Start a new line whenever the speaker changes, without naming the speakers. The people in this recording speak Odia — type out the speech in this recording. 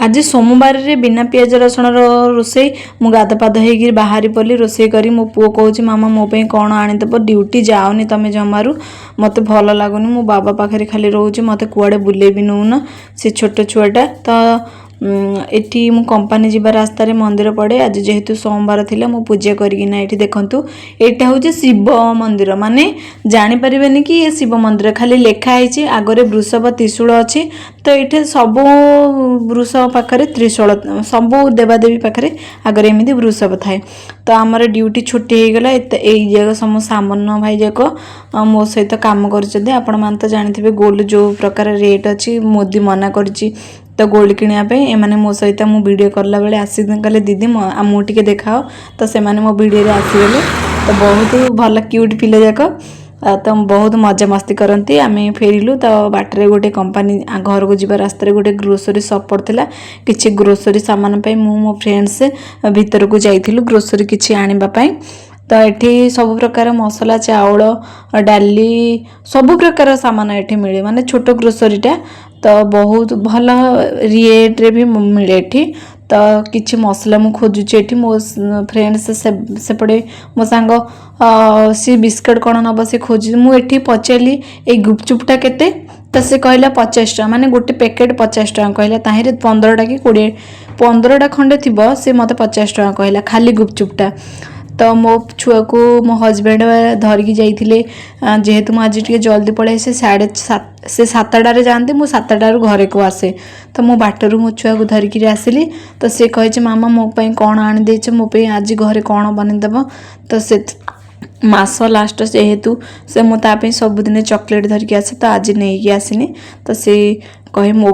ଆଜି ସୋମବାରରେ ବିନା ପିଆଜ ରସୁଣର ରୋଷେଇ। ମୁଁ ଗାଧ ପାଧ ହେଇକି ବାହାରି ପଡ଼ିଲି ରୋଷେଇ କରି। ମୋ ପୁଅ କହୁଛି, "ମାମା, ମୋ ପାଇଁ କ'ଣ ଆଣିଦେବ? ଡ୍ୟୁଟି ଯାଅନି ତମେ ଜମାରୁ। ମୋତେ ଭଲ ଲାଗୁନି। ମୁଁ ବାବା ପାଖରେ ଖାଲି ରହୁଛି। ମୋତେ କୁଆଡ଼େ ବୁଲେଇ ବି ନଉନ।" ସେ ଛୋଟ ଛୁଆଟା ତ। ଏଠି ମୁଁ କମ୍ପାନୀ ଯିବା ରାସ୍ତାରେ ମନ୍ଦିର ପଡ଼େ। ଆଜି ଯେହେତୁ ସୋମବାର ଥିଲା, ମୁଁ ପୂଜା କରିକିନା। ଏଠି ଦେଖନ୍ତୁ, ଏଇଟା ହେଉଛି ଶିବ ମନ୍ଦିର। ମାନେ ଜାଣିପାରିବେନି କି ଏ ଶିବ ମନ୍ଦିର, ଖାଲି ଲେଖା ହେଇଛି। ଆଗରେ ବୃଷଭ ତ୍ରିଶୂଳ ଅଛି। ତ ଏଇଠି ସବୁ ବୃଷଭ ପାଖରେ ତ୍ରିଶୂଳ, ସବୁ ଦେବାଦେବୀ ପାଖରେ ଆଗରେ ଏମିତି ବୃଷଭ ଥାଏ। ତ ଆମର ଡ୍ୟୁଟି ଛୁଟି ହେଇଗଲା। ଏତେ ଏଇ ଯାକ ସବୁ ସାମାନ ଭାଇ ଯାକ ମୋ ସହିତ କାମ କରୁଛନ୍ତି। ଆପଣମାନେ ତ ଜାଣିଥିବେ, ଗୋଲ୍ଡ ଯେଉଁ ପ୍ରକାର ରେଟ୍ ଅଛି, ମୋଦି ମନା କରିଛି ତ ଗୋଲ୍ଡ କିଣିବା ପାଇଁ। ଏମାନେ ମୋ ସହିତ ମୁଁ ଭିଡ଼ିଓ କଲା ବେଳେ ଆସି କହିଲେ, "ଦିଦି, ଆମକୁ ଟିକେ ଦେଖାଅ।" ତ ସେମାନେ ମୋ ଭିଡ଼ିଓରେ ଆସିଗଲେ। ତ ବହୁତ ଭଲ କ୍ୟୁଟ୍ ପିଲା ଯାକ। ତ ବହୁତ ମଜାମସ୍ତି କରନ୍ତି। ଆମେ ଫେରିଲୁ ତ ବାଟରେ ଗୋଟେ କମ୍ପାନୀ ଘରକୁ ଯିବା ରାସ୍ତାରେ ଗୋଟେ ଗ୍ରୋସରୀ ସପ୍ ପଡ଼ିଥିଲା। କିଛି ଗ୍ରୋସରୀ ସାମାନ ପାଇଁ ମୁଁ ମୋ ଫ୍ରେଣ୍ଡସ୍ ଭିତରକୁ ଯାଇଥିଲୁ ଗ୍ରୋସରୀ କିଛି ଆଣିବା ପାଇଁ। ତ ଏଠି ସବୁ ପ୍ରକାର ମସଲା, ଚାଉଳ, ଡାଲି, ସବୁ ପ୍ରକାର ସାମାନ ଏଠି ମିଳେ। ମାନେ ଛୋଟ ଗ୍ରୋସରୀଟା ତ ବହୁତ ଭଲ ରେଟ୍ରେ ବି ମିଳେ ଏଠି। ତ କିଛି ମସଲା ମୁଁ ଖୋଜୁଛି ଏଠି। ମୋ ଫ୍ରେଣ୍ଡସ୍ ସେପଟେ ମୋ ସାଙ୍ଗ ସିଏ ବିସ୍କୁଟ୍ କ'ଣ ନେବ ସେ ଖୋଜୁଛି। ମୁଁ ଏଠି ପଚାରିଲି, "ଏଇ ଗୁପଚୁପଟା କେତେ?" ତ ସେ କହିଲା 50 ଟଙ୍କା। ମାନେ ଗୋଟେ ପ୍ୟାକେଟ୍ 50 ଟଙ୍କା କହିଲା। ତାହିଁରେ 15ଟା କି 20, 15ଟା ଖଣ୍ଡେ ଥିବ। ସେ ମୋତେ 50 ଟଙ୍କା କହିଲା ଖାଲି ଗୁପଚୁପଟା। ତ ମୋ ଛୁଆକୁ ମୋ ହଜବେଣ୍ଡ ଧରିକି ଯାଇଥିଲେ। ଯେହେତୁ ମୁଁ ଆଜି ଟିକେ ଜଲ୍ଦି ପଳେଇ ଆସେ, 7:30, ସେ 7ଟାରେ ଯାଆନ୍ତି, ମୁଁ 7ଟାରୁ ଘରକୁ ଆସେ। ତ ମୁଁ ବାଟରୁ ମୋ ଛୁଆକୁ ଧରିକିରି ଆସିଲି। ତ ସେ କହିଛି, "ମାମା, ମୋ ପାଇଁ କ'ଣ ଆଣିଦେଇଛ? ମୋ ପାଇଁ ଆଜି ଘରେ କ'ଣ ବନେଇଦେବ?" ତ ସେ ମାସ ଲାଷ୍ଟ ଯେହେତୁ, ସେ ମୁଁ ତା ପାଇଁ ସବୁଦିନ ଚକୋଲେଟ୍ ଧରିକି ଆସେ। ତ ଆଜି ନେଇକି ଆସିନି। ତ ସେ କହେ ମୋ